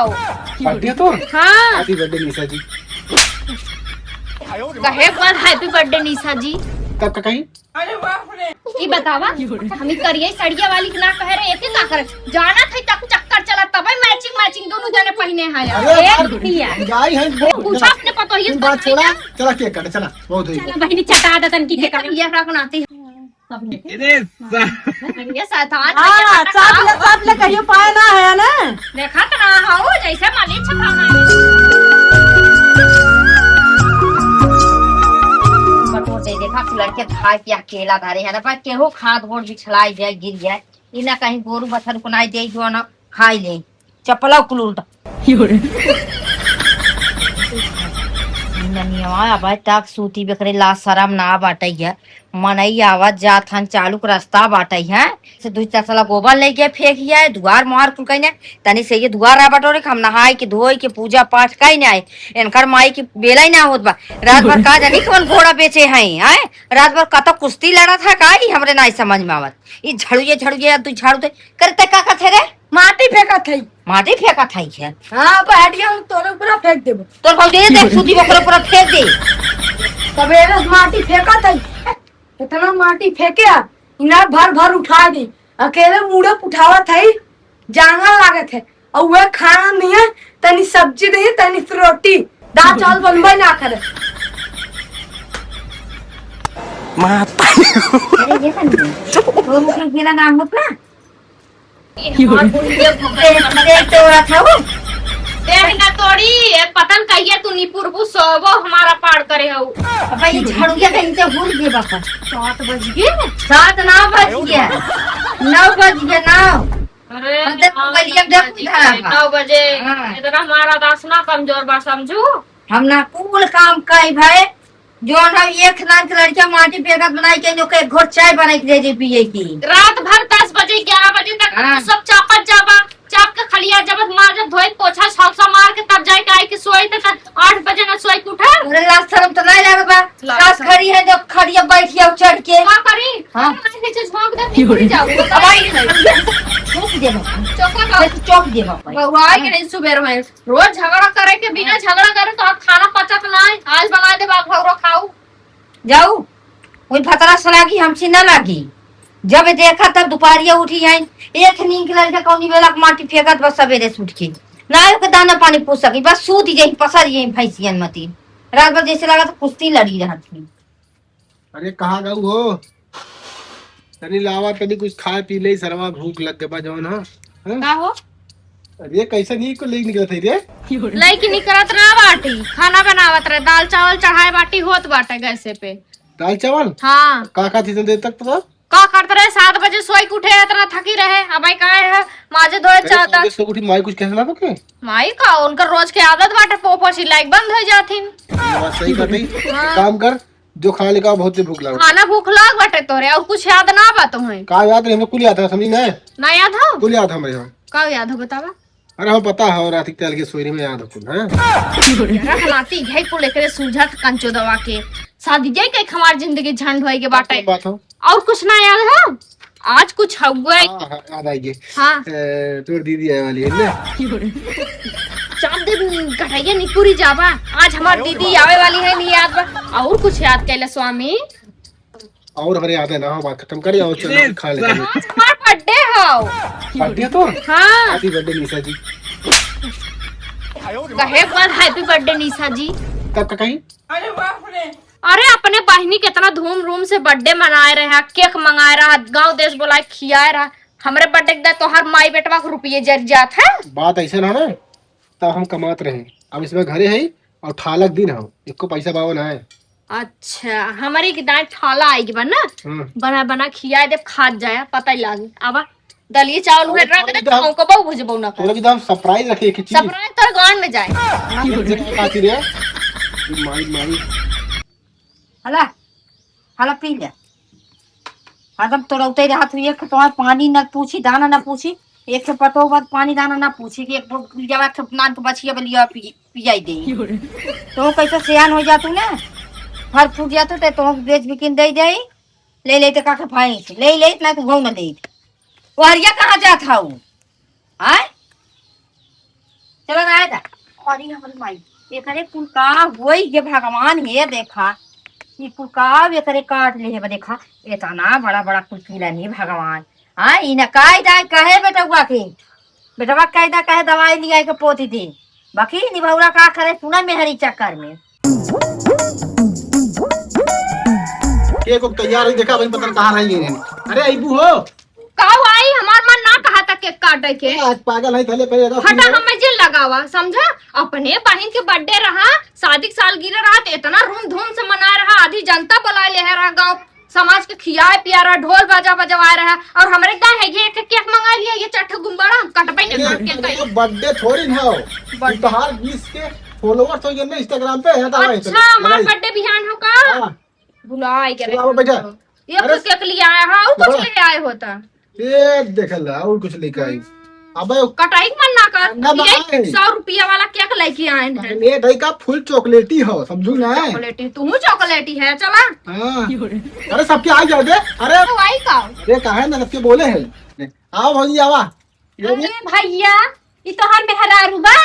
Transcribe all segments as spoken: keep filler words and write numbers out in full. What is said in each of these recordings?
बर्थडे तो? हाँ। Happy birthday निशा जी। कहे पर happy birthday निशा जी। कब का कही? ई बतावा, हम ई करिया सड़िया वाली के ना कहे रहे, एके का करे? जाना थे चक-, चक्कर चला, तबे matching matching दोनों जने पहिने हैं। अरे ए यार, पिया। जाई है, ए, पूछा अपने पतोहिया से बात छोड़ा, चला केक काटे, चला, बहुत हुई। चला बहिनी, चटा दतन की केक काटे। ये रखना थी। अरे सा- ये साथ हाथ हाँ, में चाप ले, चाप ले, कहियो पाए ना है ना। देखा तो ना हो, जैसे मालिक छपा है। बटोर दे, देखा, लड़के खाए पिया अकेला धरे है ना, पर केहू खाद गोड़ बिछलाई जाए, गिर जाए, ई ना कहीं गोरू बछर को ना दे जो ना खाई ले, चपला कुल उल्टा। यो रे। ननिया अब तक सूती बेकरे ला शरम ना बाटै है। मनई आवत जात हन, चालू के रास्ता बाटै है। से दुई तसला गोबर लेके फेंक है, दुआर मुहार कुल कइने। तनी से ये दुआर रहा बटोरे, हम नहाए के, धोए के, पूजा पाठ कइने आए। इनकर माई के बेला ही ना होत बा। रात भर का जानी कौन घोड़ा बेचे हैं, आए? रात भर कतौ कुश्ती लड़त है का, ई हमरे नाई समझ में आवत। ई झाड़ू ये, झाड़ू ये, तू झाड़ू दे। करे ते का करत है रे? माटी फेंकत है। माटी फेंकत है क्या? हाँ, अब हटिया हम तोरे ऊपर फेंक देबो। तोर भौजी ये देख, सूती ओकरे ऊपर फेंक दे। सवेरे से माटी फेंकत है। इतना माटी फेंके आ, इनार भर भर उठा दी। अकेले मुड़े उठावत है, जांगर लागत है। और वह खाना नहीं है, तनी सब्जी नहीं, तनी से रोटी। दाल चावल बनबे ना करे। माता। अरे ये तनी। वो मुझे गिरा ना होता। देख तो रहा था वो। देख ना तोड़ी, ए पतन कहिए तू निपुरबू सोबो हमारा पार करे हो। अब ये झाड़ुआ कहीं से भूल गए बापा। सात बज गए? सात ना बज गया। नौ बज गया, नौ। अरे, हम तो नौ बजे नौ बज गए, उठा। नौ बजे। हाँ। इतना हमारा दासना कमजोर बा, समझू। हम ना कुल काम कई भाई, जौन हम एक नान के लड़किया माटी फेंकत बनाई के, ओके एक घोट चाय बनाई के दे दे पिए की। रात भर दस बजे, ग्यारह बजे तक हाँ। सब चापत जाबा, चाप के खलिया जब मार, जब धोए पोछा, झाड़ू मार के तब जाए के आई के सोई, त आठ बजे ना सोई के उठा। अरे लाज शरम तो नहीं लगे बा। लाज सास शरम। खड़ी है जो खड़िया बैठी है चढ़ के। का करी? हाँ। नीचे झोंक दे, निकल जाओ। अब आई नहीं। चौक दे बापा। चौका का? चौक दे बापा। बउआ आई के नहीं सुबेर में। रोज झगड़ा करे के बिना झगड़ा करे तो आप खाना पचत ना है। आज बना दे बाप भौरो खाऊ। जाऊ, वही भतरा से लागी, हमसे ना लागी। जब देखा तब दुपहरिया उठी आई, एक नींद के लड़के कौनी बेला के माटी फेंकत बस सवेरे से उठ के। ना ओके दाना पानी पूछ सकी, बस सूत जाई, पसर जाई भैंसियन मती। रात भर जैसे लगा तो कुश्ती लड़ी रहत थी। अरे कहाँ गऊ हो? तनी लावा, तनी कुछ खाए पी ले, सरवा भूख लग गबा जौन ह। हैं? का हो? अरे कैसे नहीं को लेके निकलत है रे? लइकी निकलत ना बाटी, खाना बनावत रहे, दाल चावल चढ़ाए बाटी, होत बाटे गैसे पे। दाल चावल? हाँ। का का थी दे तक तो? का करत रहे, सात बजे सोई के उठे, इतना थकी रहे, अब आई का है, माजे धोए सात चाहता। बजे सो उठी, माई कुछ कहला तो के? माई का, उनकर रोज के आदत बाटे, पोपो सिलाई बंद हो जाथिन। ये बात सही कर रही। हाँ। काम कर, जो खाना लेकर आओ, बहुत से भूख लगा। खाना भूख लाग बाटे तोरे, और कुछ याद ना बा तुम्हें? का याद रहे, हमें कुल याद है, समझी ना? ना याद हो? कुल याद हमें यहाँ। का याद हो बतावा? अरे हम पता है, और रात के तेल के सोयरी में याद हो कुल, हैं? यार, हमार तो इहे कुल एकरे सूझत कंचो दवा के। शादी जाए के हमार जिंदगी झंड होए के बाटे। बात हो। और कुछ ना याद हो? आज कुछ हउए। हाँ, हाँ, याद आई गई। हाँ। ए, तोर दीदी आए वाली है ना? चाप दे, घटैया निकुरी जाबा। आज हमार दीदी आवे वाली है, नहीं याद बा। और कुछ याद कैला स्वामी? और हमारे याद है ना, बात खत्म कर, और चलो खा लेते हैं। आज हमार बर्थडे हो। बर्थडे तो? हाँ। Happy birthday निशा जी। कहे पर happy birthday निशा जी। कब का कही? अरे अपने बहिनी के इतना धूम रूम से बर्थडे मनाए रहे, केक मंगाए रहा, गांव देश बुलाए खियाए रहा, हमरे बर्थडे के दिन तोहार माई बेटवा के रुपये जर जात है। बात ऐसे ना ना, तब हम कमात रहे, अब इसमें घरे है और ठालक दिन है, एको पैसा बाबा ना है। अच्छा, हमारे के दाएं ठाला आएगी बा ना, हम्म। बना बना खियाए देब, खात जाया, पता ही लागे। अब दलिए चावल उहे अरे, रख दे, तोरे तो हमको बहु भुजबो ना कर। तोरे के तो हम surprise रखे एक चीज। Surprise तो गान में जाए। एक जगह खातिर है। माई, माई। हला, हला पी ले। हरदम तो रौते रहत हुई, एक तो पानी न पूछी, दाना न पूछी, एक से पतो बात पानी दाना न पूछी कि एक जगह के नान के बछिया बलिया पी, पियाई दे। तो कैसे सियान हो जातू ना, फर फूट जातू ते तो बेच बिकिन दे दे, ले ले ते का के भैंस, ले ले ना तू गऊ न दे। वो हरिया कहाँ जात हऊ? आय? अरे हमरी माई, एकरे कुल का होई गे भगवान, हे देखा, ई कुल का एकरे काट ले हे, देखा, एतना बड़ा बड़ा कुल कीड़ा नहीं भगवान। हाँ, ई न काई दाई कहे बेटवा के, बेटवा कह दा कहे दवाई लिया के पोती दे, बाकी निभौरा का करे सुना मेहरी चक्कर में। केक ओक तैयार है, देखा भाई पता कहाँ रही है। अरे अबू हो। का आई, हमार मन ना कहा था केक काटे के। आज पागल है, थले पहले रख। हटा, हमें जिन लगावा, समझा? अपने बहिन के बर्थडे रहा, शादी के सालगिरह रहा, तो इतना धूमधाम से मनाए रहा, आधी जनता बुलाए ले रहा, गाँव समाज के खियाए पिया रहा, ढोल बाजा बजवाए रहा, और हमरे का है ये एक केक मंगा लिया, ये चार ठो गुब्बारा हम कटबे नहीं करके कहीं। बर्थडे थोड़ी ना हो, बर्थडे। तोहार बीस के फॉलोअर्स हो गए ना Instagram पे, हटा भाई, अच्छा, हमार बर्थडे बिहान हो का? हाँ। भुला गए। चलो, आओ, बैठा। ये अरे, कुछ केक ले आया, हाँ, वो कुछ बड़ा ले आए होता। ये देख ला, और कुछ लेके आई। अबे, कटाई के मन ना कर, ना ये भाई। सौ रुपया वाला केक लेके आए हैं। चॉकलेट है का, फुल चॉकलेटी हो, समझू ना? चॉकलेटी, तू चॉकलेटी है, चला। हाँ। अरे, सबके आ जाओ दे। अरे, तो आई का? अरे, काहे ना, सबके बोले हैं। आओ भौजी, आवा। अरे भैया, ई तोहार मेहरारू बा?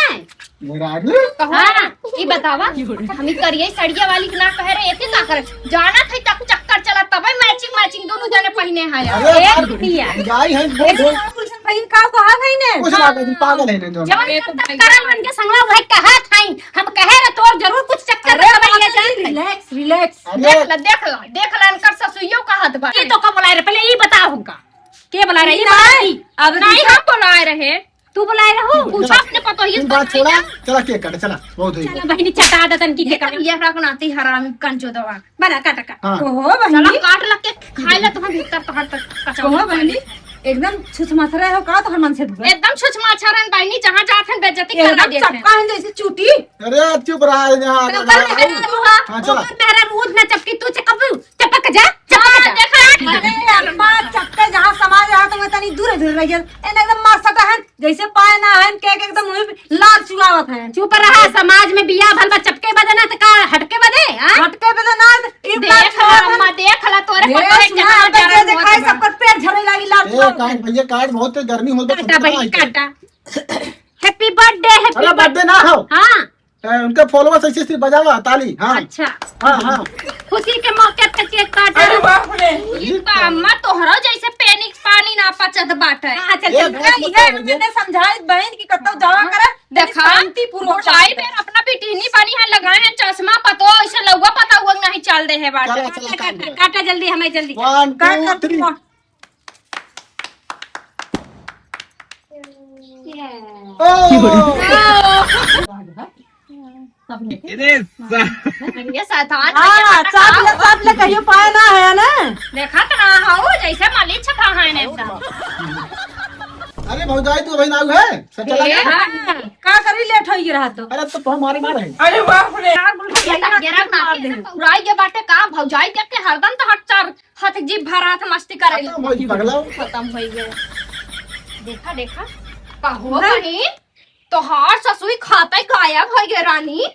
मेहरारू? हाँ, ई बतावा, हम ई करिया सड़िया वाली के ना कहे रहे, एके का करे? जाना था चक-, चक्कर चला, तबे matching matching दोनों जने पहिने हैं। अरे ए यार, भैया। गाय है, ए, बोल, बोल। कुछ भाई का कहा भाई ने? कुछ ना, कुछ पागल है ना दोनों। जवन ए तो भाई। करन उनके संगवा भाई कहा था, हम कहे रहे तोर जरूर कुछ चक्कर अरे में बाबा, ये जान। Relax, relax। अरे। देख ला, देख ला, देख ला, इनकर ससुइयो कहत बा। ये तो कब बुलाए रहे? पहले ई बताओ हमका। के बुलाए रहे? ई नहीं, बात। अब नहीं, हम बुलाए रहे। तू बुलाए रहो? पूछा अपने पतोहिए से बात छोड़ा, चला केक काटे, चला, बहुत हुई। चला बहिनी, चटा दतन की केक काटे। ये रख नाती हरामी कंजो दवा। बना, काट, काट। हाँ। ओहो चला बहिनी। काट लग के खाए ले तुम भीतर तोहर तक कचौड़ी ओहो बहिनी, एकदम छुछमाछरा हो का तोहर मन से दुआ? एकदम छुछमाछरा है बहिनी, जहाँ जात हैं बेइज्जती कर एकदम देते हैं। चपका है जैसे चूटी। अरे चुप रहा है यहाँ। तो कर मेहरारू हा, हाँ, चला। ओकर मेहरारू उठ ना चपकी, तू चपक, चपक जा, चपक हाँ, जा। देखा? अरे अम्मा, चपके जहाँ समाज रहा तो मैं तनी दूर दूर रह गया। एने एकदम मार सटा है, जैसे पाए ना है, केक एकदम वहीं पे लाल चुआवत है। चुप रहा, समाज में बियाह भल बा, चपके बदे ना तो का हटके बदे, हाँ? हटके बदे ना, तो ई लाल देख ला चुआवत है। अम्मा, देख ला, तोरे ए, पतोहे सुना, केतना अब जरन जे होत खाए बा। सबकर पेट झरे लागी लाल ए, चुआवत है। काट भैया, काट, बहुत गर्मी होत बा, काटा छोटा बहिनी, है। काटा। Happy birthday, happy अरे birthday। Birthday ना हो। हाँ। ए, उनका followers ऐसे सिर्फ बजावा ताली, हाँ। अच्छा। हाँ, हाँ। खुशी के मौके पे केक काटा। अरे बाप रे। ई तो अम्मा तोहरो जैसे पेनी के पानी ना पचत बाटे। हाँ, चल, ए, चल। बहुत ये मतलब है। मैंने समझाई बहन की कतौ जावा करे, देखा, शांति पूर्वक मोटाई जावा में अपना बिटिहनी बनी है, लगाए हैं चश्मा, पतो ऐसे लउआ पता हुआ नहीं चल दे है बाटे। चला, चला, काटा, काम कर। काटा जल्दी, हमें जल्दी। One, काट, two, काट, three। काट। ओ! ये शैतान हाँ, भैया, चाप ले, चाप ले, कहियो पाए ना है ना। देखा तो ना हो, जैसे मलिच था है ना एकदम। अरे भौजाई, तू अभी ना आऊ है? सब चला ए, गया? हाँ। का करी, लेट हो गया रहा तो। अरे तो हमारे मार है। अरे बाप रे। यार, बोल के ये तो भैया गिरा मार ना दे। पौराई के बाटे का, भौजाई देख के हरदम तो हट चर हत जीभ भरा था, मस्ती करे। खत्म होई पगला। खत्म होई गए। देखा, देखा, का हो भाई? बहिन, तोहार ससुई खाते गायब होई गए रानी।